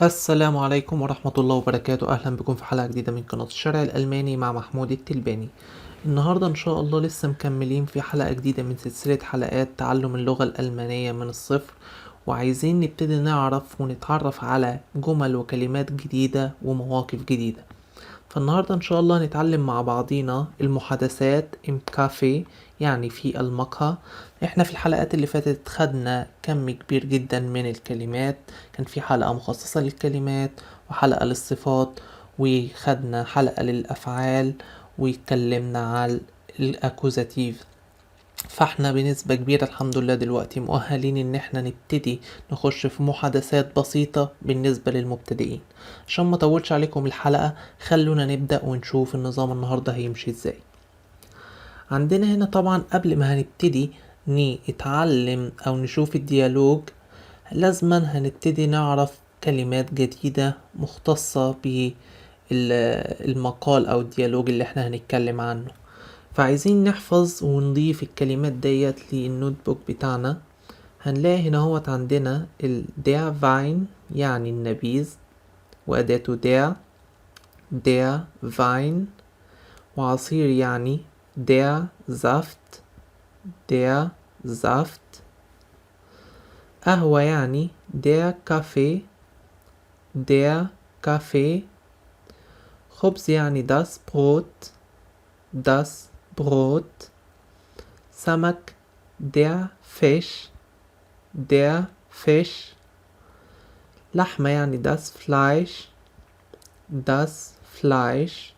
السلام عليكم ورحمة الله وبركاته. أهلا بكم في حلقة جديدة من قناة الشارع الألماني مع محمود التلباني. النهاردة إن شاء الله لسه مكملين في حلقة جديدة من سلسلة حلقات تعلم اللغة الألمانية من الصفر، وعايزين نبتدي نعرف ونتعرف على جمل وكلمات جديدة ومواقف جديدة. فالنهاردة إن شاء الله نتعلم مع بعضينا المحادثات im Café، يعني في المقهى. احنا في الحلقات اللي فاتت خدنا كم كبير جدا من الكلمات، كان في حلقة مخصصة للكلمات وحلقة للصفات، وخدنا حلقة للأفعال، واتكلمنا على ال Akkusativ. فاحنا بنسبة كبيرة الحمد لله دلوقتي مؤهلين ان احنا نبتدي نخش في محادثات بسيطة بالنسبة للمبتدئين. عشان ما اطولش عليكم الحلقة خلونا نبدأ ونشوف النظام النهاردة هيمشي ازاي. عندنا هنا طبعا قبل ما هنبتدي نتعلم او نشوف ال Dialog لازما هنبتدي نعرف كلمات جديدة مختصة بالمقال او ال Dialog اللي احنا هنتكلم عنه. فعايزين نحفظ ونضيف الكلمات ديت لل notebook بتاعنا. هنلاقي هنا هوت عندنا ال der Wein يعني النبيذ، وأداته der، der Wein، وعصير يعني der Saft، der Saft، قهوة يعني der Kaffee، der Kaffee، خبز يعني das Brot، das Brot، سمك der Fisch، der Fisch، لحمة يعني das Fleisch، das Fleisch،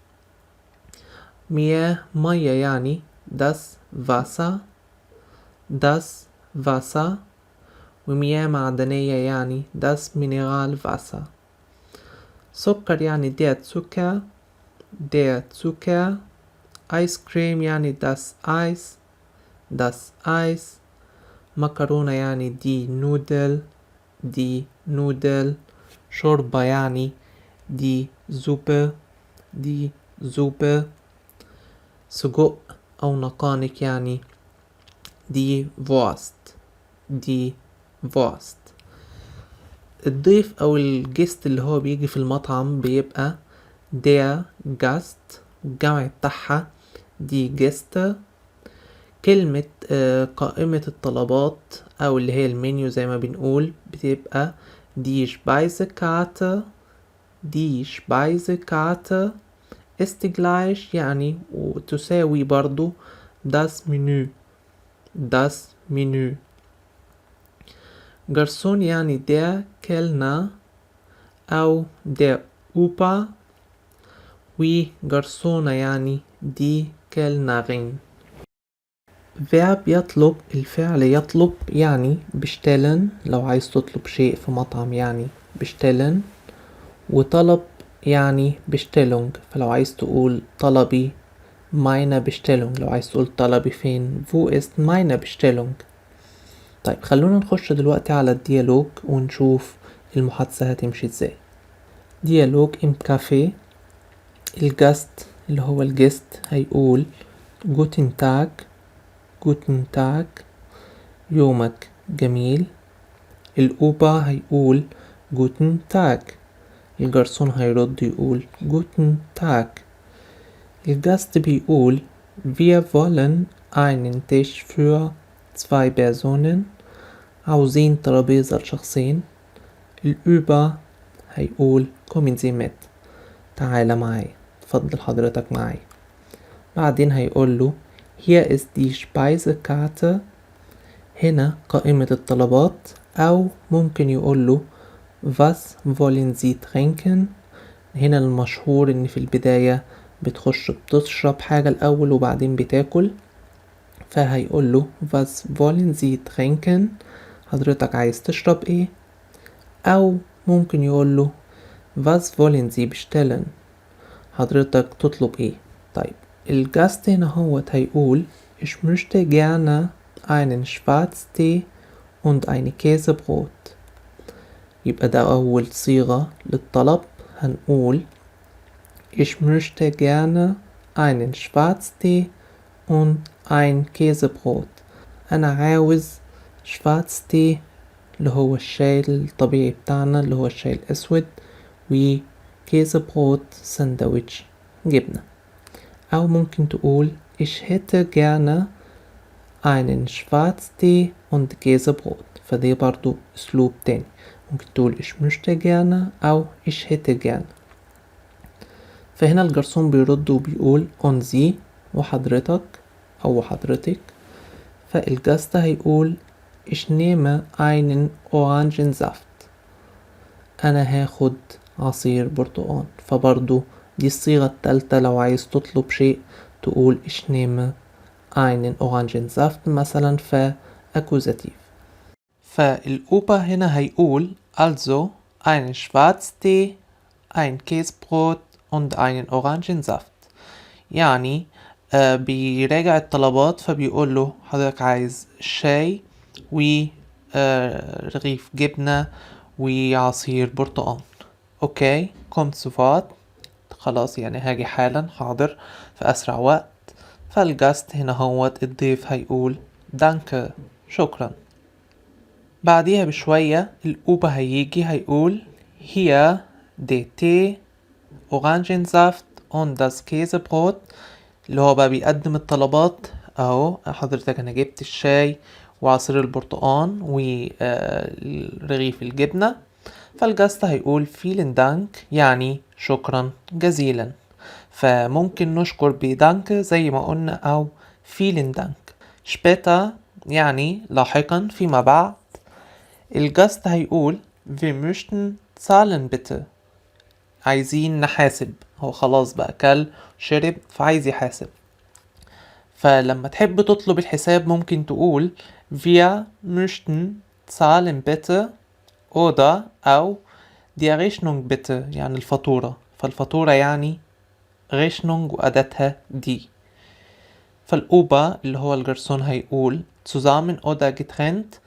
مياه مية يعني das Wasser، das Wasser، ومياه معدنية يعني das Mineralwasser، سكر يعني der Zucker، der Zucker، آيس كريم يعني das Eis، das Eis، مكرونة يعني die Nudel، die Nudel، شوربة يعني die Suppe، die Suppe، سجق أو نقانق يعني die Wurst، die Wurst. الضيف أو ال guest اللي هو بيجي في المطعم بيبقى der Gast، الجمع بتاعها die Gäste. كلمة قائمة الطلبات أو اللي هي المنيو زي ما بنقول بتبقى die Speisekarte، die Speisekarte ist gleich يعني وتساوي برضو das Menü، das Menü. جرسون يعني der Kellner أو der Ober، وجرسونة يعني die Kellnerin. Verb يطلب، الفعل يطلب يعني bestellen، لو عايز تطلب شيء في مطعم يعني bestellen، وطلب يعني Bestellung، فلو عايز تقول طلبي meine Bestellung، لو عايز تقول طلبي فين wo ist meine Bestellung. طيب خلونا نخش دلوقتي على ال Dialog ونشوف المحادثة هتمشي ازاي. Dialog im Café. ال Gast اللي هو ال guest هيقول guten Tag، guten Tag، يومك جميل. ال Ober هيقول guten Tag، الجرسون هيرد يقول guten Tag. ال Gast بيقول wir wollen einen Tisch für zwei Personen، عاوزين ترابيزة لشخصين. ال Ober هيقول kommen Sie mit، تعالى معايا، اتفضل حضرتك معايا. بعدين هيقول له hier ist die Speisekarte، هنا قائمة الطلبات، أو ممكن يقول له was wollen Sie trinken. هنا المشهور إن في البداية بتخش بتشرب حاجة الأول وبعدين بتاكل، فهيقول له was wollen Sie trinken، حضرتك عايز تشرب ايه؟ أو ممكن يقول له was wollen Sie bestellen، حضرتك تطلب ايه؟ طيب ال Gast هنا هو هيقول ich möchte gerne einen Schwarztee und eine Käsebrot. يبقى ده أول صيغة للطلب، هنقول ich möchte gerne einen Schwarztee und ein Käsebrot. أنا عاوز Schwarztee اللي هو الشاي الطبيعي بتاعنا اللي هو الشاي الأسود، و Käsebrot سندوتش جبنة. أو ممكن تقول ich hätte gerne einen Schwarztee und Käsebrot، فدي برضو أسلوب تاني. ممكن تقول ich möchte gerne أو ich hätte gerne. فهنا الجرسون بيرد وبيقول und Sie، وحضرتك أو حضرتك. فال Gast هيقول ich nehme einen Orangensaft، أنا هاخد عصير برتقال. فبرضو دي الصيغة التالتة لو عايز تطلب شيء تقول ich nehme einen Orangensaft مثلا، ف Akkusativ. فال Opa هنا هيقول also einen Schwarztee, ein Käsebrot und einen Orangensaft. يعني بيراجع الطلبات، فبيقول له حضرتك عايز شاي و رغيف جبنة وعصير برتقال. okay، kommt sofort، خلاص يعني هاجي حالا، حاضر في أسرع وقت. فال Gast هنا هو الضيف هيقول danke، شكرا. بعديها بشوية ال Opa هيجي هيقول hier der Tee, Orangensaft und das Käsebrot، اللي هو بقى بيقدم الطلبات اهو. حضرتك انا جبت الشاي وعصير البرتقان ورغيف الجبنة. فال Gast هيقول vielen Dank، يعني شكرا جزيلا. فممكن نشكر ب danke زي ما قلنا أو vielen Dank. später يعني لاحقا فيما بعد. ال Gast هيقول wir möchten zahlen bitte، عايزين نحاسب. هو خلاص بقى كل شرب فعايز يحاسب. فلما تحب تطلب الحساب ممكن تقول wir möchten zahlen bitte oder أو die Rechnung bitte، يعني الفاتورة. فالفاتورة يعني Rechnung وأداتها die. فال Opa اللي هو الجرسون هيقول zusammen oder getrennt،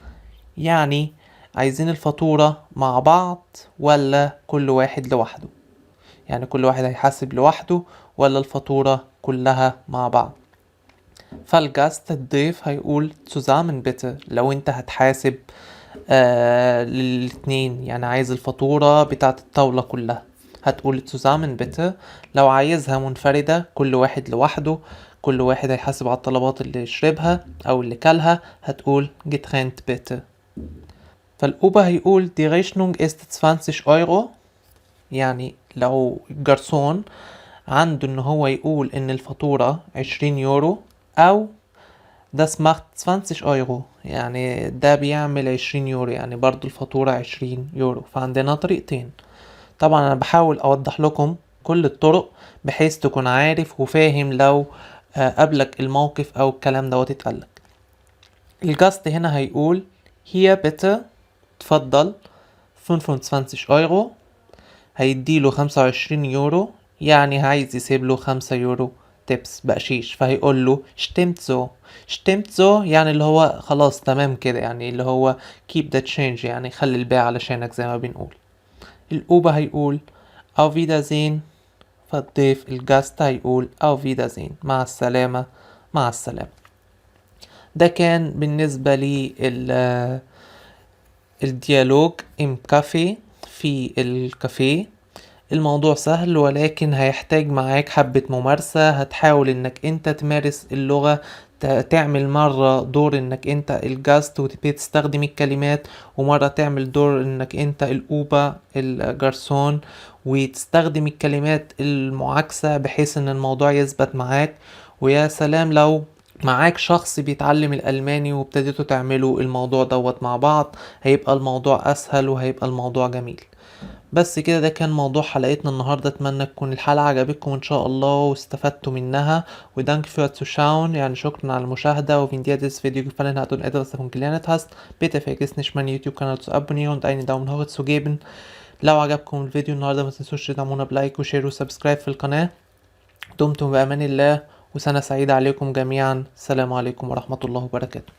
يعني عايزين الفاتورة مع بعض ولا كل واحد لوحده، يعني كل واحد هيحاسب لوحده ولا الفاتورة كلها مع بعض. فال Gast الضيف هيقول zusammen bitte، لو انت هتحاسب للاتنين، يعني عايز الفاتورة بتاعت الطاولة كلها هتقول zusammen bitte. لو عايزها منفردة كل واحد لوحده، كل واحد هيحاسب على الطلبات اللي شربها أو اللي كلها، هتقول getrennt bitte. فال Opa هيقول die Rechnung ist 20 Euro، يعني لو الجرسون عنده ان هو يقول ان الفاتورة 20 يورو او das macht 20 Euro، يعني ده بيعمل 20 يورو، يعني برضو الفاتورة 20 يورو. فعندنا طريقتين. طبعا انا بحاول اوضح لكم كل الطرق بحيث تكون عارف وفاهم لو قابلك الموقف او الكلام دوت اتقالك. ال Gast هنا هيقول hier bitte، اتفضل 25 اورو، هيديله 25 يورو، يعني عايز يسيب له 5 يورو tips بقشيش. فهيقول له stimmt so. stimmt so يعني اللي هو خلاص تمام كده، يعني اللي هو keep the change، يعني خلي الباقي علشانك زي ما بنقول. ال Opa هيقول auf Wiedersehen، فالضيف ال Gast هيقول auf Wiedersehen، مع السلامة، مع السلامة. ده كان بالنسبة لي ال Dialog im Café في الكافيه. الموضوع سهل ولكن هيحتاج معاك حبة ممارسة. هتحاول انك انت تمارس اللغة، تعمل مرة دور انك انت ال Gast وتبتدي تستخدم الكلمات، ومرة تعمل دور انك انت ال Opa الجرسون وتستخدم الكلمات المعاكسة، بحيث ان الموضوع يثبت معاك. ويا سلام لو معاك شخص بيتعلم الألماني وابتديتوا تعملوا الموضوع دوت مع بعض، هيبقى الموضوع أسهل وهيبقى الموضوع جميل. بس كده، ده كان موضوع حلقتنا النهاردة. أتمنى تكون الحلقة عجبتكم إن شاء الله واستفدتوا منها. و danke fürs Zuschauen، يعني شكرا على المشاهدة. و wenn dir dieses Video gefallen hat und etwas davon gelernt hast, bitte vergiss nicht, meinen YouTube-Kanal zu abonnieren und einen Daumen hoch zu geben. لو عجبكم الفيديو النهاردة ما تنسوش تدعمونا ب like و share و subscribe في القناة. دمتم بأمان الله وسنة سعيدة عليكم جميعا. السلام عليكم ورحمة الله وبركاته.